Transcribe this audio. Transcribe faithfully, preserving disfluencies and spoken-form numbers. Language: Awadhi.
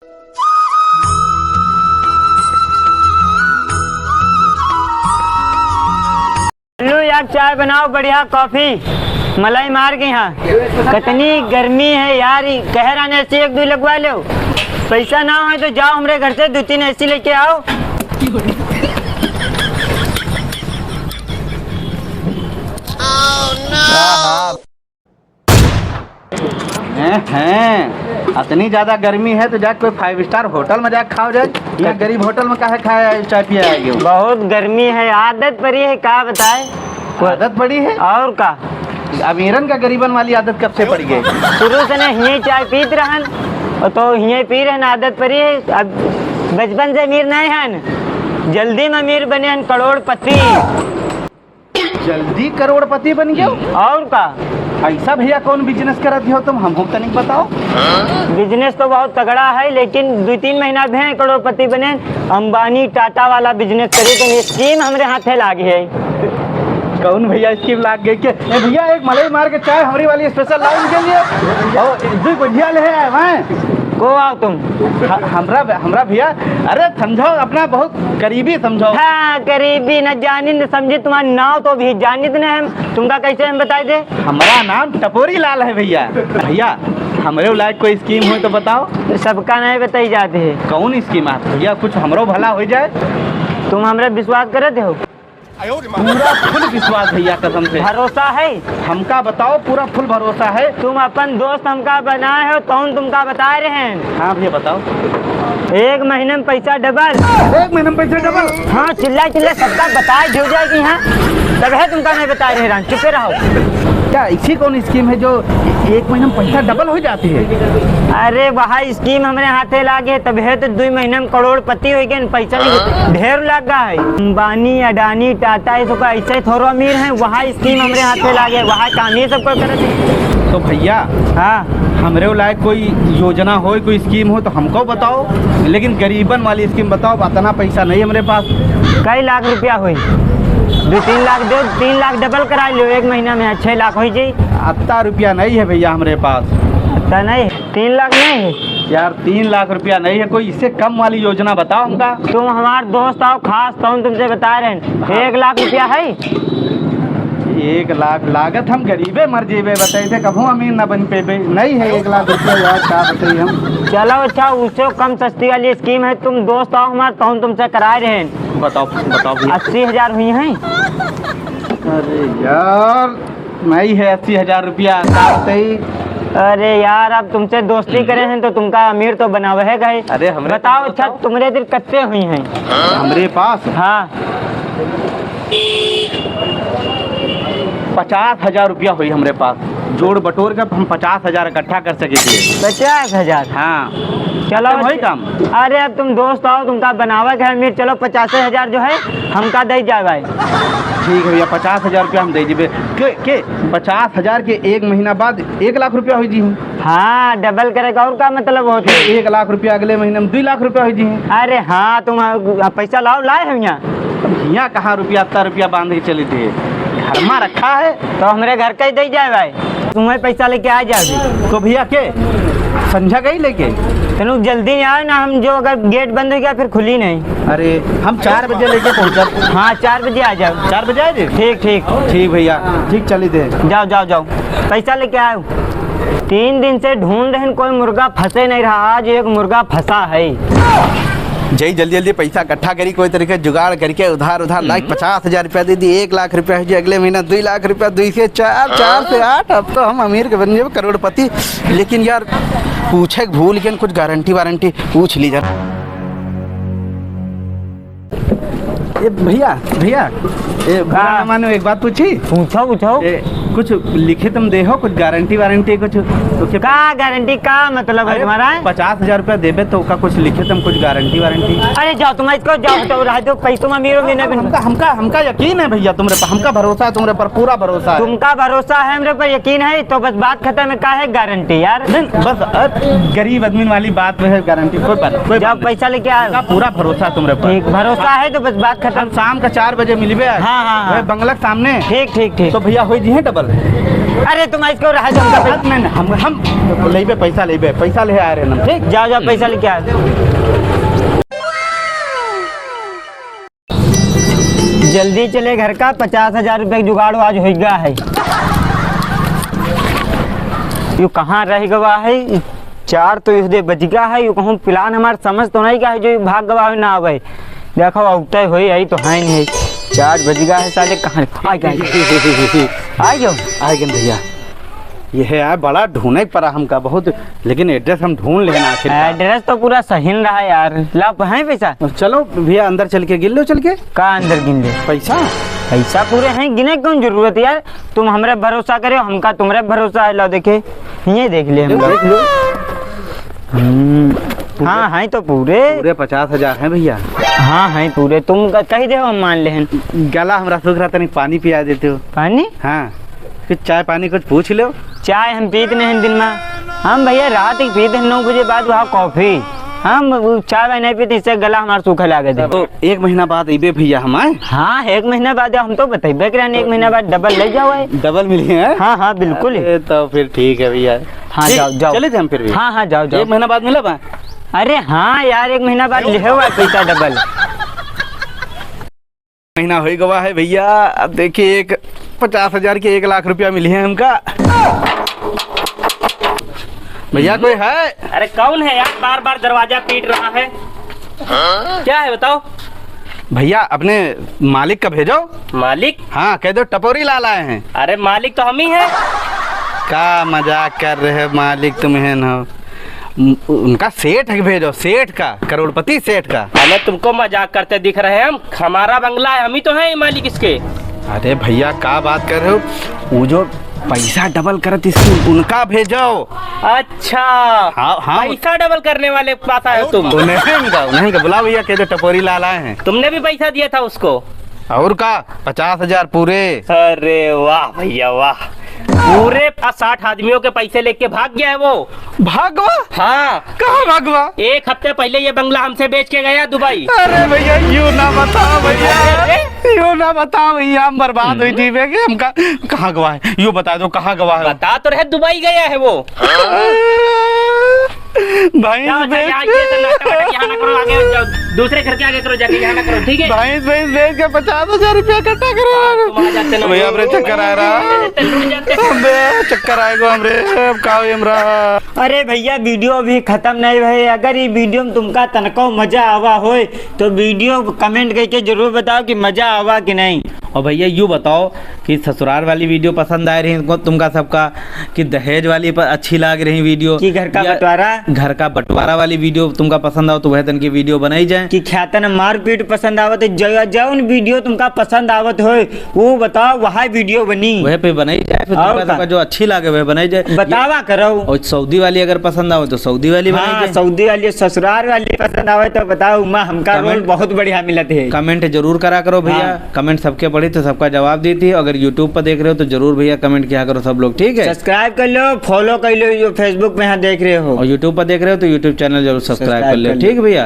लो यार, चाय बनाओ, बढ़िया कॉफी, मलाई मार के यहाँ। कितनी गर्मी है यार, ई कह रहा ने एसी एक दुइ लगवा लो। पैसा ना हो तो जाओ हमरे घर से दुइ तीन एसी लेके आओ। हैं, हैं, अतनी ज्यादा गर्मी है तो जाके कोई five star hotel में जाके खाओ जाए। यहाँ गरीब hotel में काहे खाए आए, चाय पिए आए हो? बहुत गर्मी है, आदत पड़ी है, का बताए? आदत पड़ी है? और का? अमीरन का गरीबन वाली आदत कब से पड़ गई? शुरू से ने हिये चाय पीत रहन, और तो हिये पी रहन, आदत पड़ी है। अब बचपन से अमीर नहीं हन, जल्दी में अमीर बने हन, करोड़पति। जल्दी करोड़पति बन गयो? और का? ऐसा भैया कौन business करत हो तुम, हमहू तनिक बताओ। Business तो बहुत तगड़ा है, लेकिन दुइ तीन महीना भे करोड़पति बने, अंबानी टाटा वाला business करी। तो ये scheme हमरे हाथे लागी है। कौन भैया scheme लाग गई के? ए भैया, एक मलाई मार के चाय हमरी वाली special लाओ इनके लिए। और दुइ गुजिया ले आए हैं। को आओ तुम? ह-, हमरा, हमरा भैया, अरे समझो, अपना बहुत करीबी समझो। हाँ, करीबी न जानी न समझी, तुम्हारा नाम तो भी जानित न हम, तुमका कैसे हम बताई दे? हमारा नाम टपोरी लाल है भैया। भैया, हमरे लायक कोई scheme हो तो बताओ। सबका नहीं बताई जाते है। कौन scheme है भैया, कुछ हमरो भला हो जाए। तुम हमरे विश्वास करत हो? पूरा full विश्वास भैया, कसम से। भरोसा है? हमका बताओ, पूरा full भरोसा है। तुम अपन दोस्त हमका बनाए हो, तौन तुमका बताए रहे हैं। हाँ भैया, बताओ। एक महीने में पैसा double। एक महीने में पैसा double? हाँ, चिल्ला चिल्ला सबका बताए जो जाएगी। हाँ, तब है तुमका नहीं बताए रहे, राम, चुपे रहो। क्या ऐसी कौन scheme है जो एक महीने में पैसा double हो जाती है? अरे, वह scheme हमरे हाथे लागे, तब है तो दुइ महीने में करोड़पति हो गए, पैसा नहीं, ढेर लग गया है। अंबानी, अडानी, टाटा, ये सब का ऐसे थोड़ा अमीर हैं, वहाँ scheme हमरे हाथे लागे, वहाँ काम ये सब कोई करत है। तो भैया, हाँ। हमरे लायक कोई योजना हो, कोई scheme हो तो हमको बताओ, लेकिन गरीबन वाली scheme बताओ, इतना पैसा नहीं हमरे पास। कई लाख रुपया होई? दुइ तीन लाख दो, तीन लाख double करा लो एक महीना में, छह लाख हो जाई। अत्ता रुपया नहीं है भैया हमरे पास। अत्ता नहीं? तीन लाख नहीं है? यार, तीन लाख रुपया नहीं है, कोई इससे कम वाली योजना बताओ हमका। तुम हमार दोस्त आओ खास, तो हम तुमसे बता रहे हैं, हाँ। एक लाख रुपया है? एक लाख लागत हम गरीबे मर जेबे, बताइए, कभू अमीर ना बन पेबे। नहीं है एक लाख रुपया यार, का बताइए हम। चलो अच्छा, उससे कम सस्ती वाली scheme है, तुम दोस्त आओ हमार, तो हम तुमसे करा रहे हैं। बताओ, बताओ भैया। अस्सी हजार हुई हैं। अरे यार, नहीं है अस्सी हजार रुपया, का बताई? अरे यार, अब तुमसे दोस्ती करे हैं तो तुमका अमीर तो बनावे है गए। अरे हमरे बताओ, अच्छा, तुमरे दिल कत्ते हुई हैं? हमरे पास? हाँ। पचास हजार रुपया हुई हमरे पास। जोड़ बटोर के हम पचास हजार इकट्ठा कर सके थे। पचास हजार? हाँ। चलो, तब होई काम? अरे, अब तुम दोस्त आओ, तुमका बनावे के है अमीर, चलो, पचासे हजार जो है, हमका दे जाए भाई। ठीक है भैया, पचास हजार रुपया हम दे देबे। के, के? पचास हजार के एक महीना बाद एक लाख रुपया हो जी। हाँ, double करे का और का मतलब होत है? एक लाख रुपया अगले महीने में दुइ लाख रुपया हो जी। अरे हाँ, तुम पैसा लाओ, लाए हो यहाँ? अब हियाँ कहाँ रुपया, अत्ता रुपया बांध के चली थे, घर में रखा है। तो हमरे घर का ही दे जाए भाई, तुम्हें पैसा लेके आ जाओ। तो भैया के संझा गई लेके? तनु जल्दी आओ ना, हम जो अगर gate बंद हो गया फिर खुली नहीं। अरे हम चार बजे लेके पहुँचब। हाँ, चार बजे आ जाओ। चार बजे आ जाए? ठीक, ठीक। ठीक भैया, ठीक चली थे। जाओ, जाओ, जाओ, पैसा लेके आओ। तीन दिन से ढूंढ रहे हैं, कोई मुर्गा फंसे नहीं रहा, आज एक मुर्गा फंसा है। जय जल्दी जल्दी पैसा इकट्ठा करी, कोई तरीके जुगाड़ करके उधार उधार लाइक हम्म। पचास हजार रुपया दे दी, एक लाख रुपया हो जाए, अगले महीना दुइ लाख रुपया, दुइ से चार, चार से आठ, अब तो हम अमीर के बन जाबे, करोड़पति। लेकिन यार पूछे के भूल गए, कुछ गारंटी वारंटी पूछ ली जरा। ए भैया, भैया, ए, बुरा का? ना मानो, एक बात पूछी? पूछो, पूछो। ए, कुछ लिखित में देहो, कुछ गारंटी वारंटी, कुछ, तो के का गारंटी, का मतलब है अरे, तुम्हारा? पचास हजार रुपया देबे तो का कुछ लिखित में कुछ गारंटी वारंटी? अरे जाओ, तुम इसको जाओ, तो रह दो, पैसों में अमीर हो, मैंने भी हमका, हमका, हमका यकीन है भैया तुमरे पर, हमका भरोसा है तुमरे पर, पूरा भरोसा है। तुमका भरोसा है हमरे पर, यकीन है तो बस बात खत्म है, का है गारंटी यार? नहीं, बस, अ, गरीब आदमी वाली बात है, गारंटी, कोई बात, कोई जाओ, बात नहीं। पैसा लेके आओ। हमका पूरा भरोसा है तुमरे पर। ठीक, भरोसा है तो बस बात हम शाम का चार बजे मिलबे। हाँ, हाँ, हाँ। वह बंगला के सामने। ठीक, ठीक, ठीक। तो भैया, होई जी है डबल। अरे, तुम इसको रहा दो, हमका पैसा नहीं, नहीं, हम, हम लेबे, पैसा लेबे, पैसा ले आ रहे हैं हम, ठीक? जाओ, जाओ, पैसा लेके आओ। जल्दी चले घर का, पचास हजार रुपये का जुगाड़ आज होइ गया है। यू कहाँ रह गवा है? चार तो यू दे बज गया है, यू कहूँ plan हमार समझ तो नहीं का है जो यू भाग गवा है ना आवे। देखो, औते होई, आई तो है नहीं। चार बज गया है, साले कहाँ आ गए? आ गयो। आ गए भैया। ये है यार, बड़ा ढूंढे पड़ा हमका बहुत, लेकिन address हम ढूंढ लेना आखिर। Address तो पूरा सही रहा यार। ला, है पैसा? चलो भैया, अंदर चल के गिन लो, चल के। का अंदर गिन ले? पैसा। पैसा पूरे हैं, गिने कौन जरूरत यार? तुम हमरे भरोसा करे, हमका तुमरे भरोसा है। ला देखे, ये देख ले हम लोग। देख लो। हम्म, हाँ, हैं तो पूरे। पूरे पचास हजार हैं भैया। हाँ, हैं पूरे। तुम क-, कही दे, हम मान ले हैं। गला हमरा सूख रहा, तनिक पानी पिया देते हो। पानी? हाँ, कुछ चाय पानी कुछ पूछ लो। चाय हम पीत नहीं दिन में। हम भैया रात ही पीत हैं, नौ बजे बाद वहाँ coffee। हम वो चाय वाय नहीं पीते, इससे गला हमारा सूखा लागे थे। तो एक महीना बाद अइबे भैया हम, आए? हाँ, एक महीना बाद हम तो बतइबे करे, एक महीना बाद डबल ले जाओ, आए। डबल मिली है? हाँ, हाँ, बिल्कुल। अरे, तो फिर ठीक है भैया। हाँ, ठीक, जाओ, जाओ। चले थे हम फिर भी। हाँ, हाँ, जाओ, जाओ। एक महीना बाद मिला बा? अरे हाँ यार, एक महीना बाद ले हुआ पैसा डबल। महीना हो गवा है भैया। अब देखिए, एक पचास हजार के एक लाख रुपया मिली है हमका। भैया, कोई है? अरे, कौन है यार, बार बार दरवाजा पीट रहा है? क्या है, बताओ। भैया, अपने मालिक का भेजो। मालिक? हाँ, कह दो टपोरी लाल आए हैं। अरे, मालिक तो हम ही हैं। का मजाक कर रहे हो, मालिक तुम हैं ना। उन-, उनका सेठ का भेजो, सेठ का, करोड़पति सेठ का। अरे, तुमको मजाक करते दिख रहे हैं हम, हमारा बंगला है, हम ही तो हैं मालिक इसके। अरे भैया, का बात कर रहे हो? वो जो पैसा डबल करत इसकी, उनका भेजो। अच्छा, हाँ, हाँ। पैसा डबल करने वाले के पास आए हो तुम? उन्हें का, उन्हें का बुलाओ भैया, कह दो टपोरी लाल आए हैं। तुमने भी पैसा दिया था उसको? और का, पचास हजार पूरे। अरे वाह भैया वाह, पूरे साठ आदमियों के पैसे लेके भाग गया है वो। भागवा? हाँ। कहाँ भागवा? एक हफ्ते पहले ये बंगला हमसे बेच के गया दुबई। अरे भैया, यूं ना बताओ भैया, अरे। यूं ना बताओ भैया, हम बर्बाद हुई थी बे, कि हमका कहाँ गवा है? यूं बता दो, कहाँ गवा है? बता तो रहे, दुबई गया है वो। भैंस जाओ, अच्छा, बेच यहाँ के ये सब नाटक वाटक यहाँ ना करो, आगे जाओ, दूसरे घर के आगे करो जाके, यहाँ ना करो, ठीक है? भैंस, भैंस बेच के पचास हजार रुपया इकट्ठा करो। हाँ, तुम आ जाते ना। भैया, हमरे चक्कर आ रहा। लूट जाते। अबे, चक्कर आएगो हमरे, अब का होई हमरा? अरे भैया, video अभी खत्म नहीं भई। अगर ई video में तुमका तनको मजा आवा होय, तो video comment करके जरूर बताओ कि मजा आवा कि नहीं। और भैया, यूं बताओ कि ससुराल वाली video पसंद आए रही तुमको, तुमका सबका, कि दहेज वाली पर अच्छी लाग रही video, कि घर का या बंटवारा? घर का बंटवारा वाली video तुमका पसंद आओ, तो वह तन की video बनाई जाए। कि ख्यातन मारपीट पसंद आवत है, ज-, जौन video तुमका पसंद आवत होय, वो बताओ, वह video बनी। वह पे बनाई जाए, फिर और तुमका का? सबका जो अच्छी लागे, वह बनाई जाए। बतावा करो। और सऊदी वाली अगर पसंद आवे, तो सऊदी वाली बनाई हाँ, जाए। सऊदी वाली, ससुराल वाली पसंद आवे, तो बताओ, उमा हमका comment, role बहुत बढ़िया मिलत है। Comment जरूर करा करो भैया। हाँ। Comment सबके पढ़ी तो सबका जवाब देती है। अगर YouTube पर देख रहे हो तो जरूर भैया comment किया करो सब लोग, ठीक है? Subscribe कर लो, follow कर लो, जो Facebook में यहाँ देख रहे हो। और YouTube पर देख रहे हो तो YouTube channel जरूर subscribe subscribe कर लो, कर लो। ठीक है भैया?